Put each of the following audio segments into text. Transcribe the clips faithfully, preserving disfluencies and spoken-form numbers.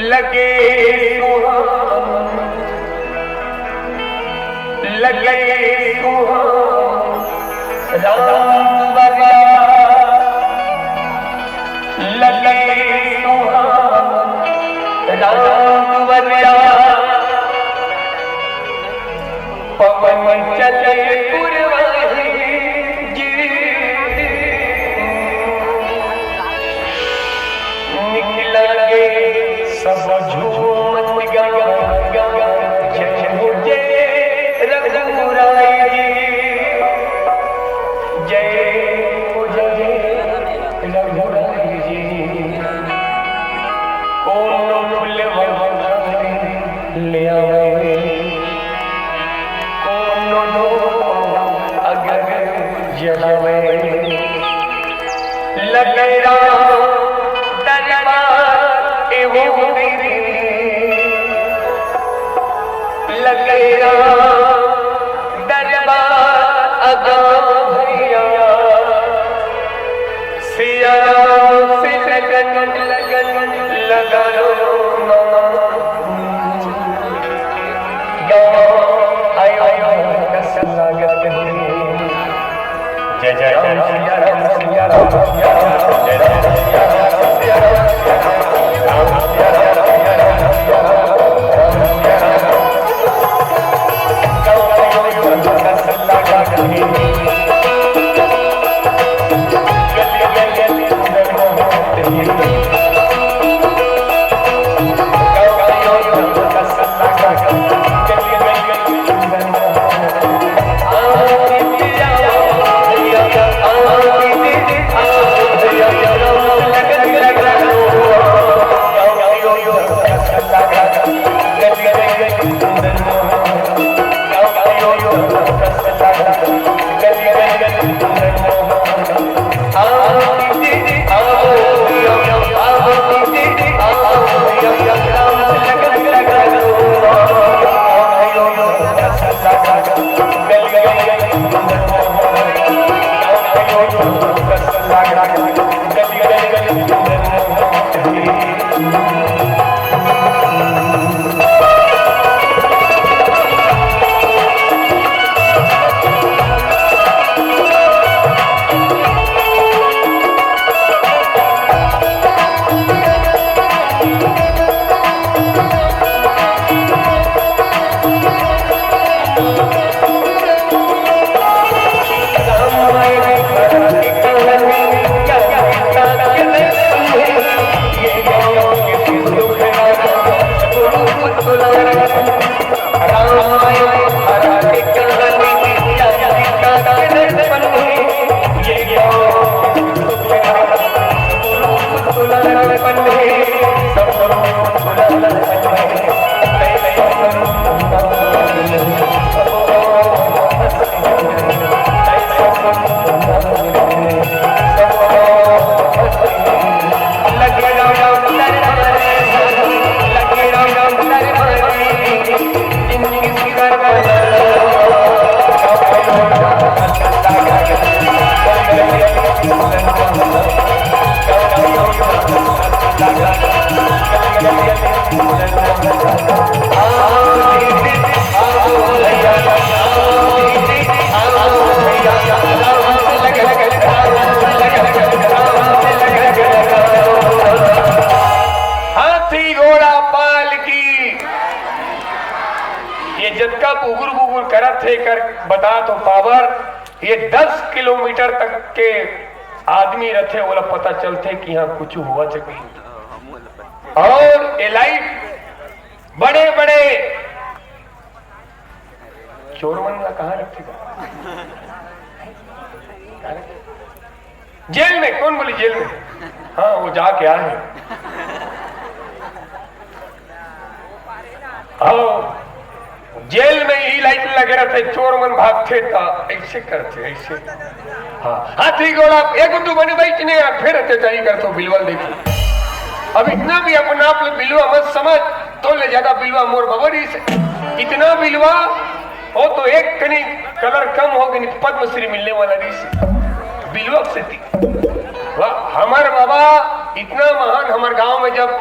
लगे सुहावन, लगे सुहावन, राम दुआरिया। लगे सुहावन, राम दुआरिया। पवन चले पुरवाही जी, निकला गे सब झूमत गावा, जय हो जय रघुराई जी, जय हो जय रघुराई जी। कोनो फुलवा ले आवे, कोनो अगर जलावे। लगे राम दरबार एहो मेरी, लगे राम दरबार अगा भैया। सिया राम से लगन, लगन लगा लो ना। गाँव आयो कस लागत है। जय जय राम सिया राम सिया राम सिया राम, जय राम सिया राम सिया राम सिया राम, राम सिया राम सिया राम सिया राम, राम सिया राम। गाँव आयो कस लागत है। हाथी घोड़ा पाल की। ये जतका बुगुर बुगुर करत हे, कर बता तो पावर, ये दस किलोमीटर तक के आदमी रथे, ओला पता चलथे कि यहाँ कुछ हुआ चकी। और ये लाइट बड़े बड़े चोर मन ला कहाँ रखथे? जेल में। कौन बोली जेल में? हाँ, वो जाके आए हैं। हाँ, जेल में ही लाइट लगे रहते, चोर मन भागथे त ऐसे करथे, ऐसे। हाँ, हाथी घोड़ा, एक गुड्डू बने बैठने यार, फिर अत्याचारी करथे, बिलवा ल देखो। अब इतना भी अपने आप ले बिलवा मत समझ, तो ले ज्यादा बिलवा मोर बबरी से। इतना बिलवा, वो तो एक कनी कलर कम हो गई, नहीं तो पद्मश्री मिलने वाला नहीं से। बिलवा से थी। वाह, हमार बाबा इतना महान, हमार गांव में जब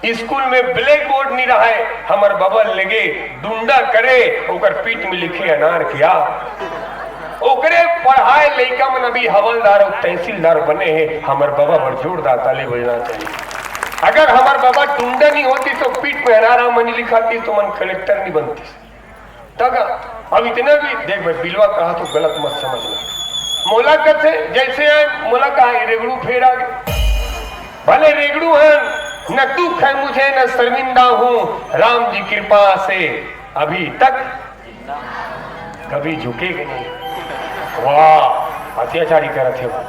स्कूल में ब्लैक बोर्ड नहीं रहा है, हमर बबा लेगे डुंडा करे, ओकर पीठ में लिखे अनार क्या। ओकरे पढ़ाए लइका मन अभी हवलदार अउ तहसीलदार बने हैं। हमर बबा बर जोरदार ताली बजना चाहिए। अगर हमर बबा डुंडा नहीं होती तो पीठ में अनार मन लिखाती तो मन कलेक्टर नहीं बनती। तक अब इतना भी देख भाई, बिलवा कहा तो गलत मत समझना। मोला कथे जैसे आए, मोला कहा, "ये रेगड़ू फेर आ गए।" भले रेगड़ू हन, न दुख है मुझे, न शर्मिंदा हूँ, राम जी कृपा से अभी तक कभी झुकेगे नहीं। वाह, अत्याचारी करत हे वो।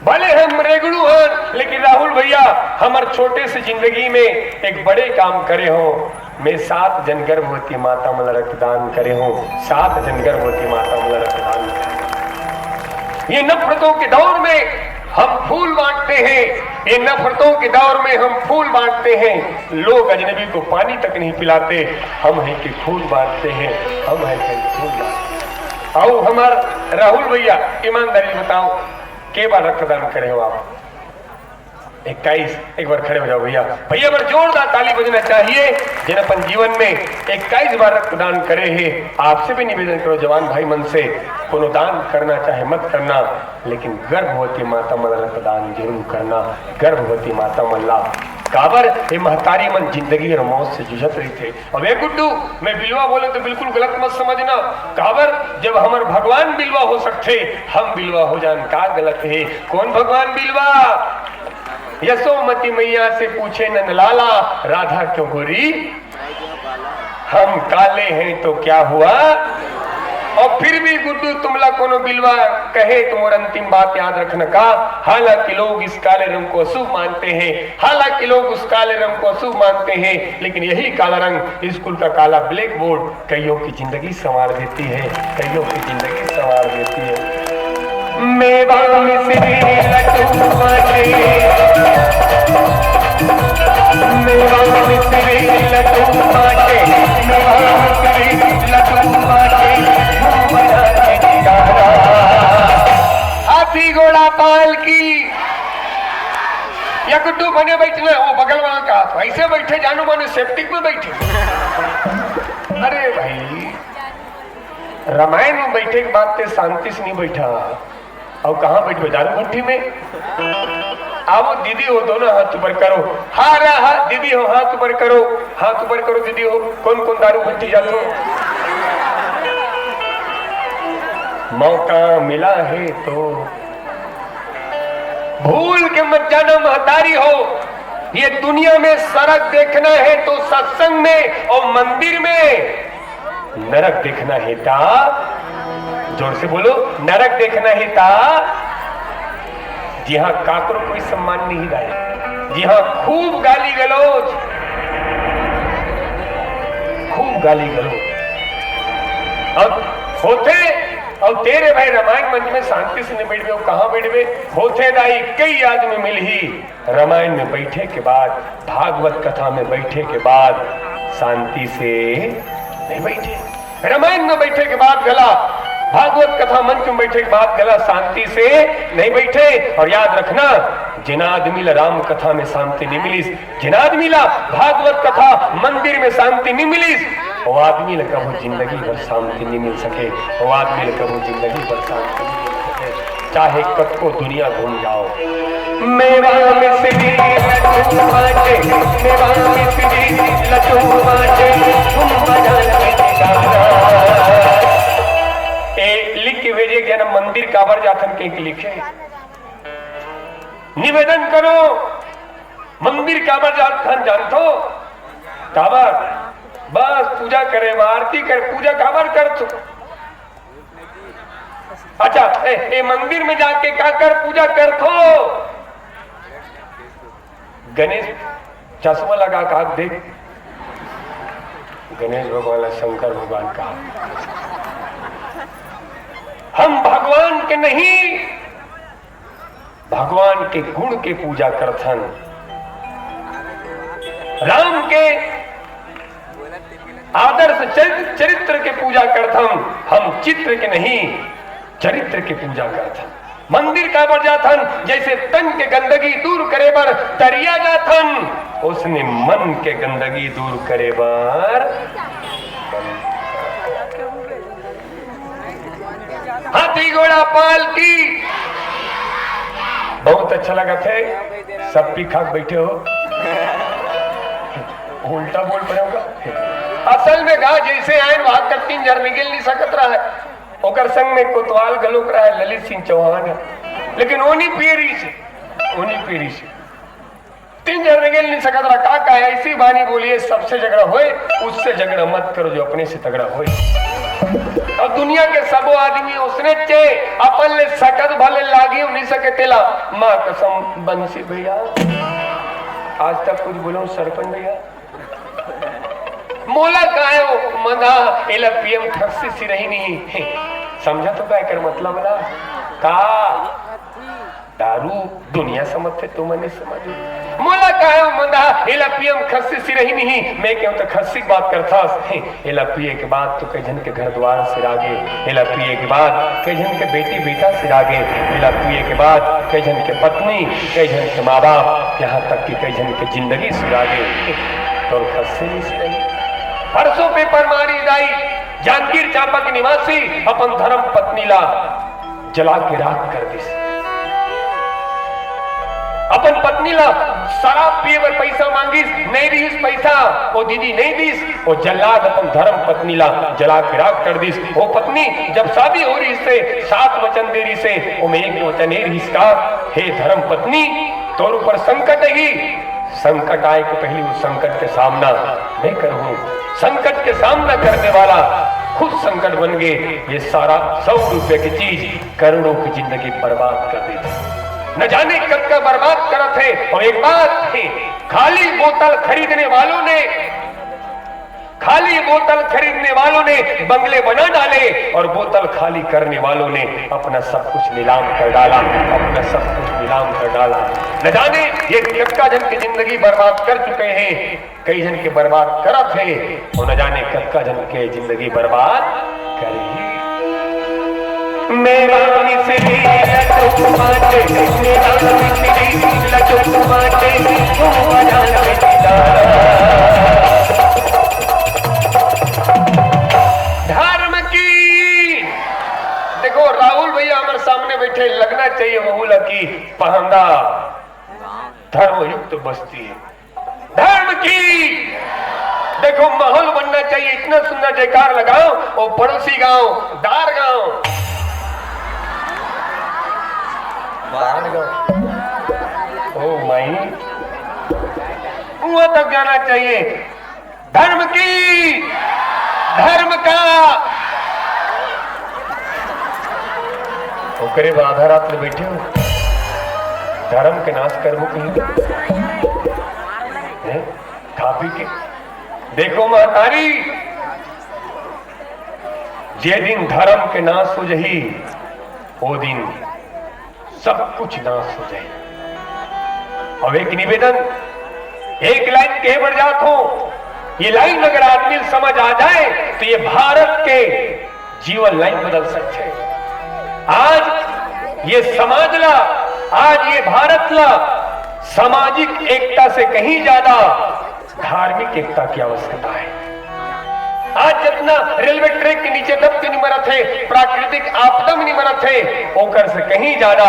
भले हम रेगड़ू हन, लेकिन राहुल भैया, हमर छोटे से जिंदगी में एक बड़े काम करे हो। मैं सात जन गर्भवती माता मन ला रक्तदान करे हो, सात जन गर्भवती माता मन ला रक्तदान करे। ये नफरतों के दौर में हम फूल बांटते हैं, ये नफरतों के दौर में हम फूल बांटते हैं। लोग अजनबी को पानी तक नहीं पिलाते, हम हैं कि खून बांटते हैं, हम हैं कि खून बांटते हैं। आओ हमार राहुल भैया, ईमानदारी बताओ, के बार रक्तदान करे हो आप? इक्कीस। एक बार खड़े हो जाओ भैया। भैया बर जोरदार ताली बजना चाहिए, जिन अपन जीवन में इक्कीस बार रक्तदान करे हे। आपसे भी निवेदन करो जवान भाई मन से, कोनो दान करना चाहे मत करना, लेकिन गर्भवती माता मन ला रक्तदान जरूर करना। गर्भवती माता मन ला, काबर ये महतारी मन जिंदगी और मौत से जूझत रहिथे। अब ए गुड्डू, मैं बिलवा बोले तो बिल्कुल गलत मत समझना। काबर, जब हमर भगवान बिलवा हो सकथे, हम बिलवा हो जान का गलत हे? कौन भगवान बिलवा? यशोमती मैया से पूछे नंद लाला, राधा क्यों गोरी? हम काले हैं तो क्या हुआ? और फिर भी गुड्डू तुमला कोनो बिलवा कहे तो मोर अंतिम बात याद रखना का, हालांकि लोग इस काले रंग को अशुभ मानते हैं, हालांकि लोग उस काले रंग को अशुभ मानते हैं, लेकिन यही काला रंग, स्कूल का काला ब्लैक बोर्ड कईयों की जिंदगी संवार देती है, कईयों की जिंदगी संवार देती है। मेवा मिश्री लड्डू बाटे, मेवा मिश्री लड्डू बाटे, मेवा मिश्री लड्डू बाटे, घूम बना के निकाला। हाथी घोड़ा पाल की। या गुड्डू बने बैठना, वो बगल वाला का हाथ, ऐसे बैठे जानू मानो सेप्टिक में बैठे। अरे भाई, रामायण में बैठे के बाद ते शांति से नहीं बैठा, और कहाँ बैठबे? दारू भट्टी में। आओ दीदी हो, दोनों हाथ ऊपर करो। हाँ रे हाँ, दीदी हो, हाथ ऊपर करो, हाथ ऊपर करो दीदी हो। कौन कौन दारू भट्टी जाते हो? मौका मिला है तो भूल के मत जाना महतारी हो, ये दुनिया में सरग देखना है तो सत्संग में और मंदिर में, नरक देखना है ता, जोर से बोलो, नरक देखना है ता, जिहां काकरो कोई सम्मान नहीं दाई, जिहां खूब गाली गलौज, खूब गाली गलौज। अब होथे, अब तेरे भाई रामायण मंच में शांति से नहीं बैठबे, कहाँ बैठबे? होथे दाई, कई आदमी मिलही, रामायण में बैठे के बाद, भागवत कथा में बैठे के बाद शांति से नहीं बैठे। रामायण में बैठे के बाद घला, भागवत कथा मंच में बैठे के बाद घला शांति से नहीं बैठे। और याद रखना, जिन आदमी ला राम कथा में शांति नहीं मिलिस, जिन आदमी ला भागवत कथा मंदिर में शांति नहीं मिलिस, वो आदमी ला कभू जिंदगी भर शांति नहीं मिल सके, वो आदमी ला कभू जिंदगी भर शांति नहीं मिल सके। चाहे कतको दुनिया घूम जाओ। मेवा मिश्री लड्डू बाटे, मेवा मिश्री लड्डू बाटे, घूम बना के निकाला। ए, लिख के भेजे, क्या ना, मंदिर काबर जाथन कहीं के लिखे। निवेदन करो, मंदिर काबर जाथन जानथो? काबर? बस पूजा करे बर, आरती करे, पूजा काबर करथो? अच्छा, ए, ए मंदिर में जाके का कर पूजा करथो? गणेश चश्मा लगा के देख, गणेश भगवान ला शंकर भगवान का। हम भगवान के नहीं, भगवान के गुण के पूजा करथन, राम के आदर्श चरित्र, चरित्र के पूजा करथन, हम चित्र के नहीं, चरित्र के पूजा करथन। मंदिर काबर जाथन? जैसे तन के गंदगी दूर करे बर तरिया जाथन, ओसने मन के गंदगी दूर करे बर। हाथी घोड़ा पाल की। बहुत अच्छा लगथे, सब पी खा के बइठे हो, उल्टा बोल परे हो का? असल में गा जइसे आयन वहां कर तीन जन निकल नहीं सकत रहा है, ओकर संग में कोतवाल घलोक रहा है, ललित सिंह चौहान है, लेकिन वो नहीं पिए रहिस, वो नहीं पिए रहिस। तीन जन निकल नहीं सकत रहा, का का ऐसी बानी बोलिए, सबसे झगड़ा होए, उससे झगड़ा मत करो जो अपने से तगड़ा होए। और दुनिया के सबो आदमी उसने चे अपन ले सकत भले लागी नहीं सके तेला। माँ कसम बंसी भैया, आज तक कुछ बोलो सरपंच भैया, मोला कायो मंदा एला पीएम खस्सी सिरही नहीं। समझा तो का एकर मतलब ला? का दारू दुनिया समझथे, तुमन नहीं समझो। मोला कायो मंदा एला पीएम खस्सी सिरही नहीं, मैं कहूं तो खस्सी की बात करथस। एला पिए के बाद तो कई झन के घर द्वार सिरागे, एला पिए के बाद कई झन के बेटी बेटा सिरागे, एला पिए के बाद कई झन के पत्नी, कई झन के माँ बाप, यहाँ तक कि कई झन के जिंदगी सिरागे। तो खस्सी नहीं सिरही। परसों पेपर मारी दाई, जांजगीर चांपा के निवासी अपन धर्म पत्नी ला जला के राख कर दिस। अपन पत्नी ला शराब पिए बर पैसा मांगिस, नहीं दिस पैसा, वो दीदी नहीं दिस, वो जल्लाद अपन धर्म पत्नी ला जला के राख कर दिस। वो पत्नी जब शादी हो रहिसे, सात वचन दे रहिसे, ओमे एक वचन ये रहिस का, हे धर्म पत्नी, तोर ऊपर संकट ही, संकट आए के पहले उस संकट के सामना मैं करूं। संकट के सामना करने वाला खुद संकट बन गए। ये सारा सौ रुपए की चीज करोड़ों की जिंदगी बर्बाद कर देता। न जाने कब का बर्बाद करत है। और एक बात है, खाली बोतल खरीदने वालों ने, खाली बोतल खरीदने वालों ने बंगले बना डाले और बोतल खाली करने वालों ने अपना सब कुछ नीलाम कर डाला, अपना सब कुछ नीलाम कर डाला। न जाने ये कतका जन की जिंदगी बर्बाद कर चुके हैं, कई जन के बर्बाद करत है, और न जाने कतका जन के जिंदगी बर्बाद करी। मेरा मिसरी लटू माटे, मेरा मिसरी लटू माटे, तू बजा ले दीदार। धर्म की, देखो राहुल भैया हमारे सामने बैठे, लगना चाहिए वहू ला कि पहंदा धर्म युक्त बस्ती है। धर्म की, देखो माहौल बनना चाहिए, इतना सुंदर जयकार लगाओ, वो पड़ोसी गांव, दार गांव, दार गांव, ओ माई, वहां तक जाना चाहिए। धर्म की, धर्म का, ओकरे बर आधा रात में बैठे हो, धर्म के नाश करबो कहीं, हैं? खा पी के देखो महतारी, जे दिन धर्म के नाश हो जही, वो दिन सब कुछ नाश हो जाए। अब एक निवेदन, एक लाइन कहे बर जात हो, ये लाइन अगर आदमी समझ आ जाए तो ये भारत के जीवन लाइन बदल सकते हैं। आज ये समाज ला, आज ये भारत ला सामाजिक एकता से कहीं ज्यादा धार्मिक एकता की आवश्यकता है। आज जितना रेलवे ट्रैक के नीचे दब के नहीं मरत है, प्राकृतिक आपदा में नहीं मरत है, ओकर से कहीं ज्यादा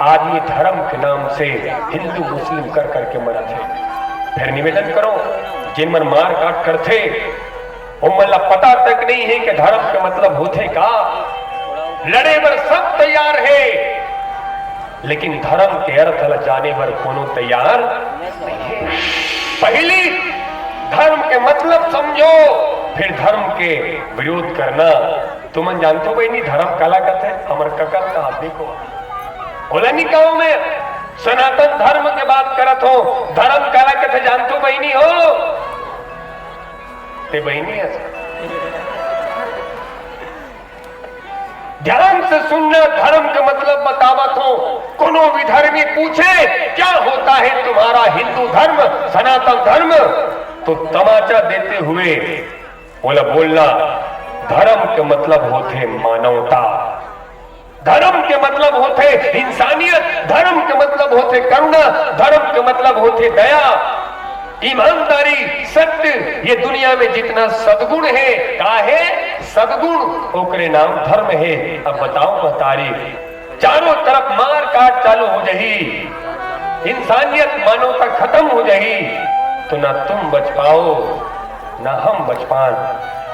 आदमी धर्म के नाम से हिंदू मुस्लिम कर करके मरत है। फिर निवेदन करो, जिन मन मार काट करथे, ओमन ला पता तक नहीं है कि धर्म के मतलब होथे का। लड़े बर सब तैयार है, लेकिन धर्म के अर्थ ला जाने बर कोनो तैयार नहीं है। पहली धर्म के मतलब समझो, फिर धर्म के विरोध करना। तुमन जानथो बहिनी, धर्म काला कथे? हमर कका का आदमी को ओला नहीं कहूं मैं, सनातन धर्म के बात करत हो। धर्म काला कथे जानथो बहिनी हो? ते बहिनी है। ध्यान से सुनना, धर्म का मतलब बतावत हो। कोनो विधर्मी पूछे, "क्या होता है तुम्हारा हिंदू धर्म, सनातन धर्म?" तो तमाचा देते हुए बोला, बोलना, "धर्म के मतलब होथे मानवता, धर्म के मतलब होथे इंसानियत, धर्म के मतलब होथे करुणा, धर्म के मतलब होथे दया।" ईमानदारी, सत्य, ये दुनिया में जितना सद्गुण हे, का हे? सद्गुण, ओकरे नाम धर्म हे। अब बताओ महतारी, चारों तरफ मार काट चालू हो जाही, इंसानियत, मानवता खतम हो जाही, तो ना तुम बच पाओ, ना हम बच पान।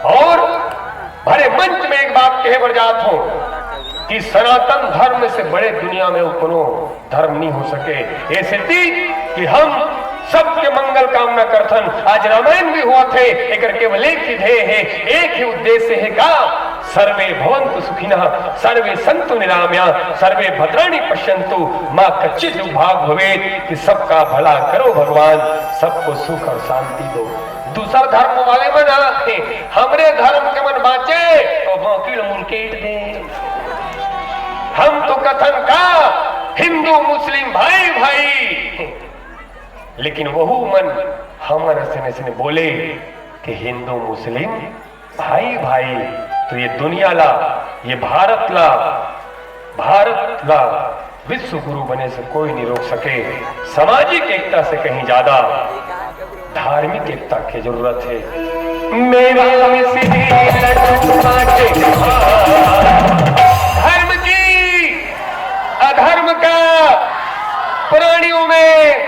और भरे मंच में एक बात कहे बर जात हों कि सनातन धर्म से बड़े दुनिया में कोनो धर्म नहीं हो सके। ये सेती कि हम सबके मंगल कामना करथन। आज रामायण भी होवत हे, एकर केवल एक ही ध्येय हे, एक ही उद्देश्य हे का? सर्वे भवन्तु सुखिनः, सर्वे सन्तु निरामया, सर्वे भद्राणि पश्यन्तु, माँ कच्चित दुर्भाग भवेत, कि सबका भला करो भगवान, सबको सुख और शांति दो। दूसर धर्म वाले मन आथे, हमरे धर्म के मन बाँचे, तो बाकी ल मुरकेट दे। हम तो कथन का हिंदू मुस्लिम भाई भाई, लेकिन वहू मन हमर अइसने अइसने बोले कि हिंदू मुस्लिम भाई भाई। तो ये दुनिया ला, ये भारत ला, भारत ला विश्व गुरु बने से कोई नहीं रोक सके। सामाजिक एकता से कहीं ज्यादा धार्मिक एकता की जरूरत है। मेवा मिश्री लड्डू बाटे। धर्म की अधर्म का प्राणियों में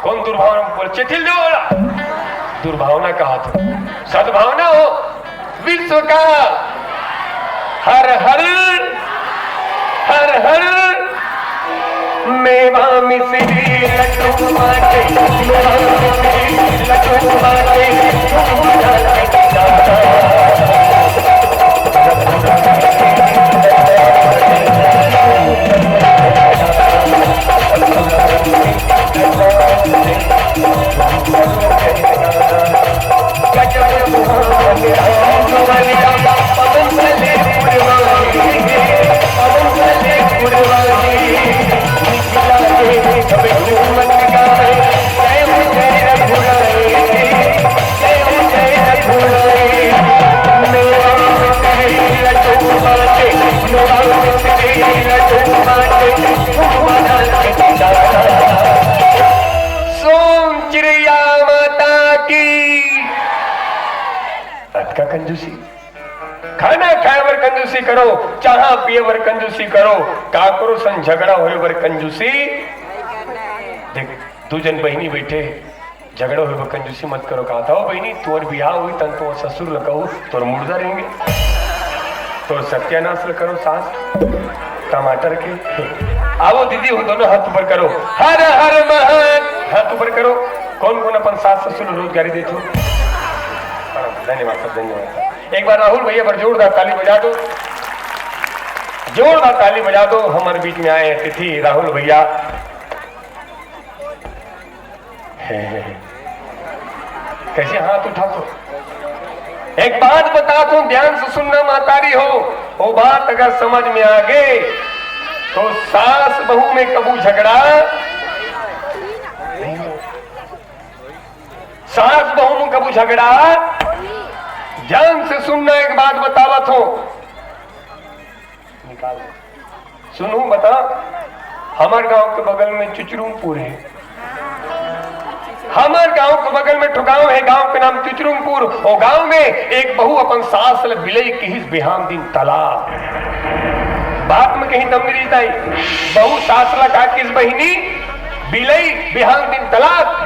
कौन दुर्भावना बोल? चिथिल जो बोला, दुर्भावना कहा तो सद्भावना हो। विश्व का हर हर, हर हर। मेवा मिश्री लड्डू बाटे, मेवा मिश्री लड्डू बाटे। सोम चिड़िया माता की। अतका कंजूसी, खाना खाए बर कंजूसी करो, चाहा पिए बर कंजूसी करो, काकरो संग झगड़ा होए बर कंजूसी। देख, दू जन बहिनी बैठे, झगड़ा होए बर कंजूसी मत करो। कहा था, "ओ बहिनी, तोर बिहाव होई तन तोर ससुर ल कहू, तोर मुर्दा रेंगे, तोर सत्यानाश ल करो सास टमाटर के।" आवो दीदी, वो दोनों हाथ ऊपर करो, हर हर महान, हाथ ऊपर करो। कौन कौन अपन सास ससुर ल रोजगारी देथो? धन्यवाद सब, धन्यवाद। एक बार राहुल भैया बर जोरदार ताली बजा दो, जोरदार ताली बजा दो। हमारे बीच में आए अतिथि राहुल भैया। कैसे हाथ उठा तो? एक बात बता दूं, ध्यान से सुनना महतारी हो, वो बात अगर समझ में आ गए तो सास बहू में कबू झगड़ा नहीं हो। सास बहू में कबू झगड़ा, ध्यान से सुनना, एक बात बतावत हो, निकाल दे। सुनू बता, हमर गांव के बगल में चुचरुमपुर है। हमर गांव के बगल में ठो गांव है, गांव के नाम चुचरुमपुर। वो गांव में एक बहू अपन सास ल बिलई किहिस बिहान दिन तलाक। बात में कहीं दम नहीं रहता है। बहू सास ला का किस बहिनी? बिलई बिहान दिन तलाक।